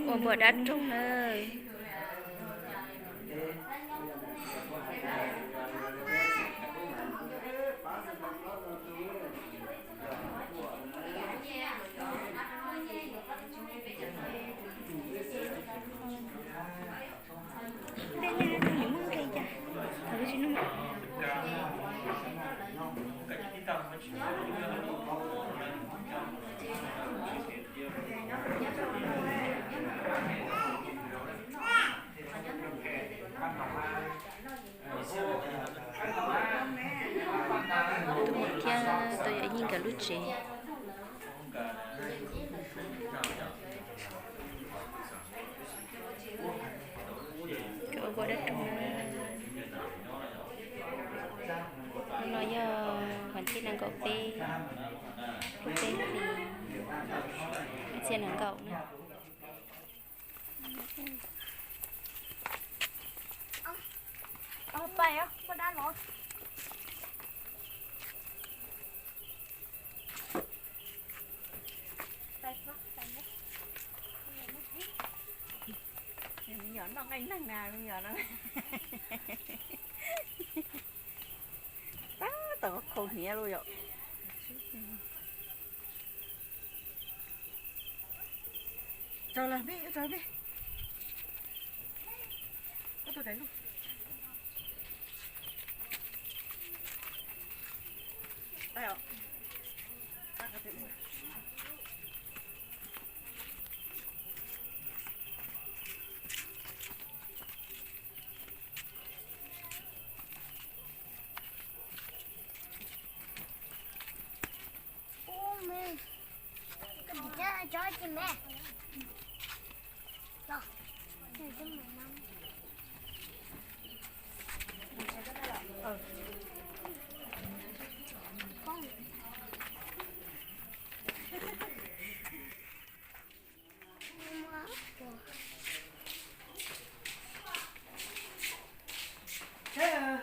Ua npua dab roog nawb. Tus muam thiab tus yawm yij nkawd lub tsev. Nkawd ua npua dab roog na. Hnub no yog vas thib nees nkaum peb, lub peb hlis, ib txhiab nees nkaum na. Me nyuam noj nqaij neeg na, me nyuam no. Tab tom khaus hniav los yom. Tsaug lawm peb, tsaug peb. Koj tus daim lub.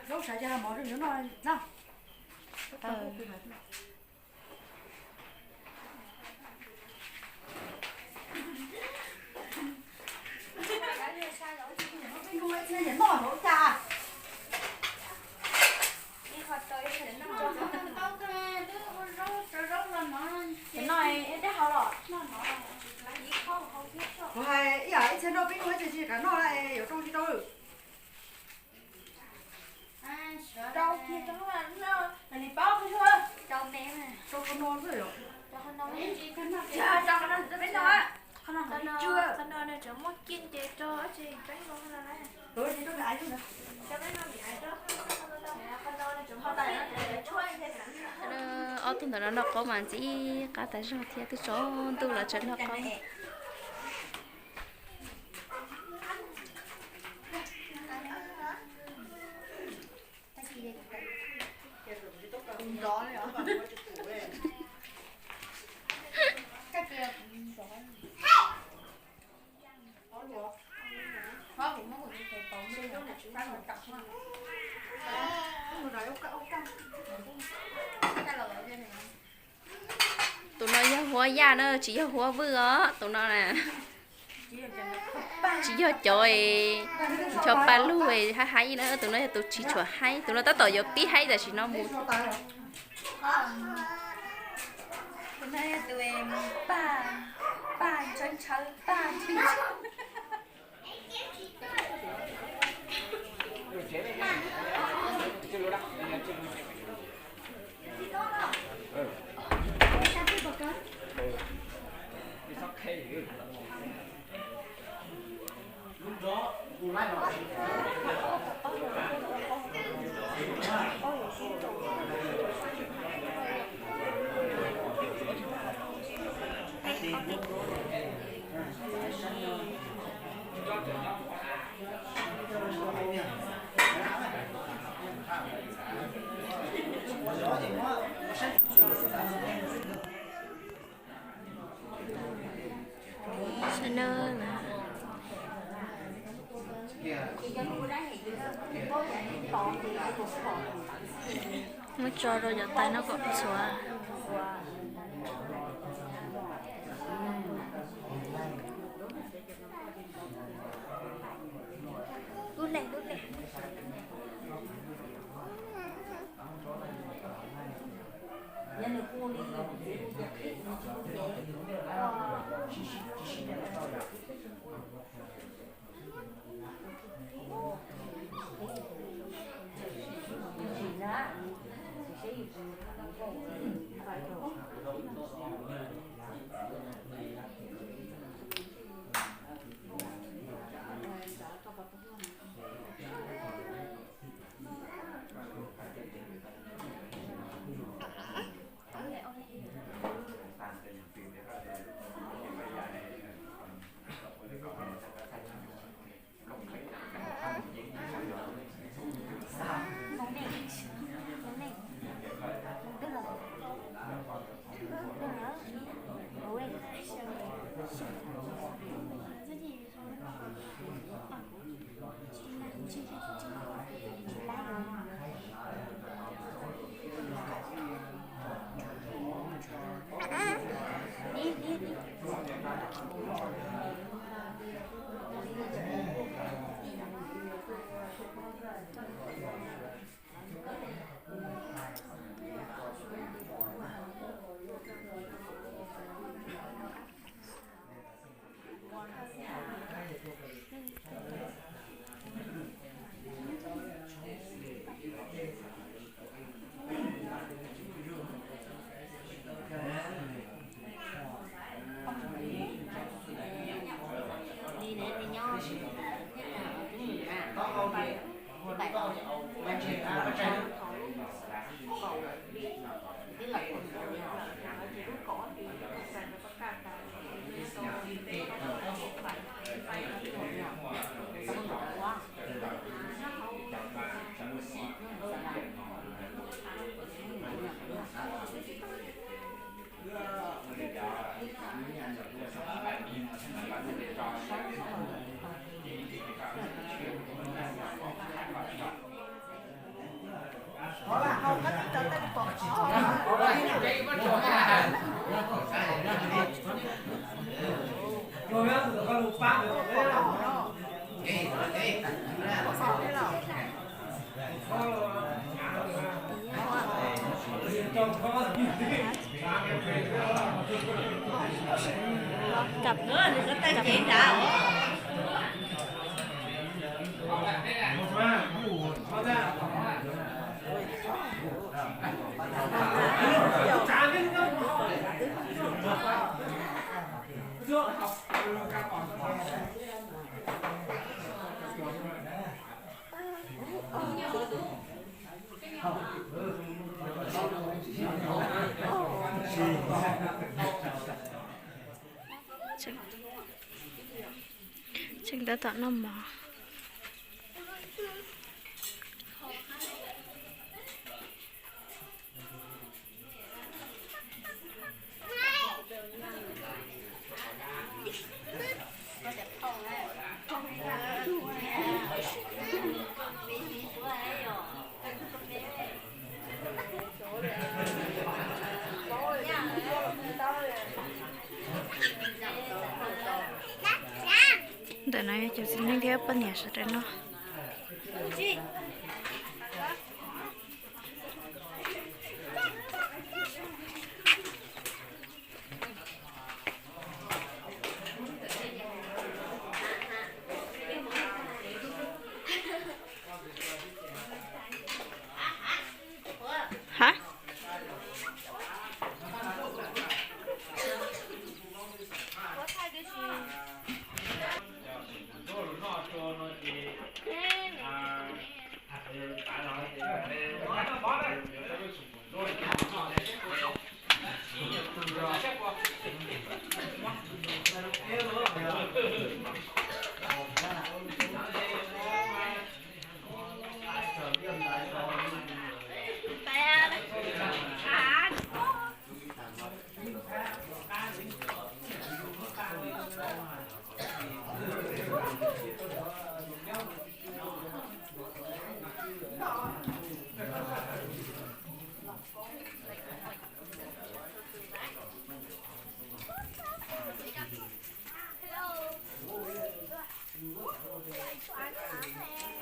Zaub sav cov mov rau yuav noj na. Kuv hais ib yam ib txhia noj peb noj ib txhia tsis kam noj na, yuav rau tsis rau. Rau kiag rau na, nim paub rau me, rau qhov no xwb yom. Qhov no nws tseem muaj kiag ces rau tsis peeb rau na. Ob tug ntawm no noj qaub mas ntxim qab tas zog thiab, twb tsaus ntuj los tseem noj qaub. Tus no yog huab yaj na, tsis yog huab vwj os, tus no na. Tsis yog cov, cov pa lug haib haib na, tus no yog tus tsis tshua haib, tus no tab tom yuav pib haib tam sim no mus. Muab tso rau cov tais no kom txhuav. Tseem tab tom noj mov. Ntawm no yog cov txiv neej thiab poj niam sawv daws noj. Hab. Ua ib tug av, ib tug av ne.